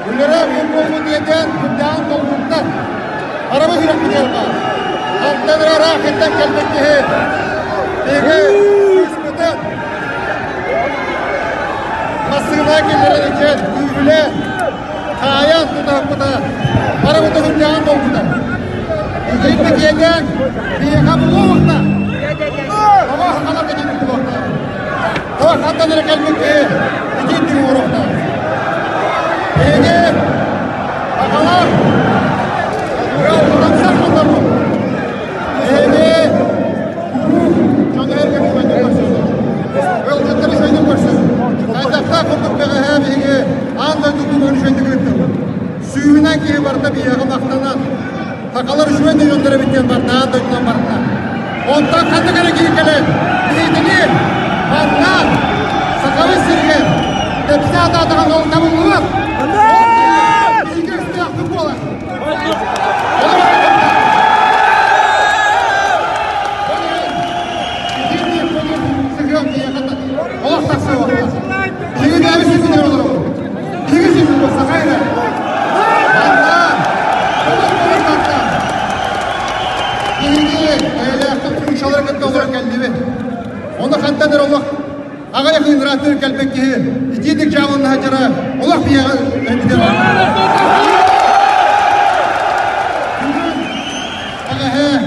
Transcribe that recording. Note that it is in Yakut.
Үлэрэ биир буолбут иэдээн курдаан долгутта. Арабы үрэхпитигэр баар. Хантан эрэ ыраахыттан кэлбит киһи биһиги сыыспытын массыына киллэрэн илдьэн күүһүлээн хаайан тутаһыппыта барыбыты курдаан долгутар. Итинник иэдээн биһиэхэ булуохта. Тоҕо хахаларга тиийбит буолуохтаах. Тоҕо хантан эрэ кэлбит киһи итинник оҥоруохтаах. Биһиги сахалар ыалдьытамсах дьоннорбут. Биһиги куруук дьону эргэ үчүгэйдик көрсөбүт. Ыалдьыттары үчүгэйдик көрсөбүт. Хайдахтаах курдук бэҕэһээ биһиги аан дойду кубогын үчүгэйдик ыыттыбыт. Сүүһүнэн киһи барыта биһиэхэ махтанан, сахалар үчүгэй да дьоннор эбит диэн барда, аан дойдунан барда. Онтон ханнык эрэ киһи кэлэн, биһигини манна Сахабыт сиригэр тэпсэ атаатаҕын ол табыллыбат. Ол киһи биһиги өстөөхпүт буолар. Ол иһин итинник сыһыан киһиэхэ олох тахсыа. Биһиги бэйэбит сирбитигэр олоробут. Биһиги сирбит саха эрэ. Манна олох олорбакка биһиги эйэлээхтик нууччалары кытта олорон кэллибит. Ону хантан эрэ олох аҕыйах ырааттыыр кэлбит киһи итиитик дьаабылана сылдьара олох биһиэхэ өйдөтөр. Бүгүн бэҕэһээ.